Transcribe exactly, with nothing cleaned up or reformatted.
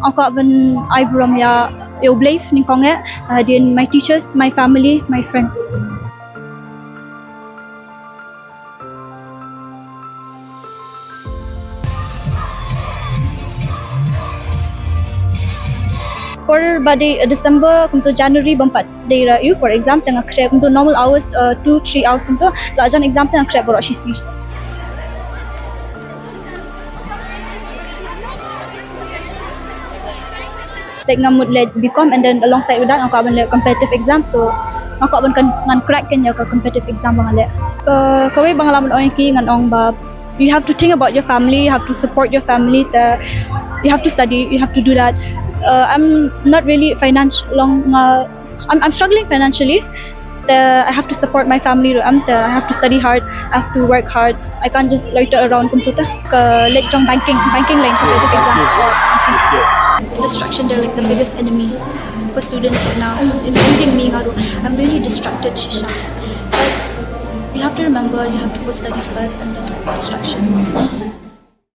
Nga kwah ban ai burom ïa, ïa U Blei nyngkong eh, uh, then my teachers, my family, my friends. Por ba dei December kumto January bym pat dei ra ïu por exam, te nga khreh kumto normal hours, uh, two three hours kumto, la jan exam te nga khreh baroh shisngi. Like nga mut leh B Com and then alongside with that nga kwah ban leh competitive exam, so nga kwah ban kan ngan crack kan ïa ka competitive exam ba nga leh. Ka, kawei ba nga lah ban ong ïa ki ngan ong ba you have to think about your family, you have to support your family, te you have to study, you have to do that. Uh, I'm not really financial long nga I'm, I'm struggling financially. Te I have to support my family ruh, um, te I have to study hard, I have to work hard. I can't just loiter around kumto te. Ka leit jong banking, banking line competitive exam. Distraction, they're like the biggest enemy for students right now, including me, nga ruh. I'm really distracted, Shisha. But you have to remember, you have to put studies first and then distraction.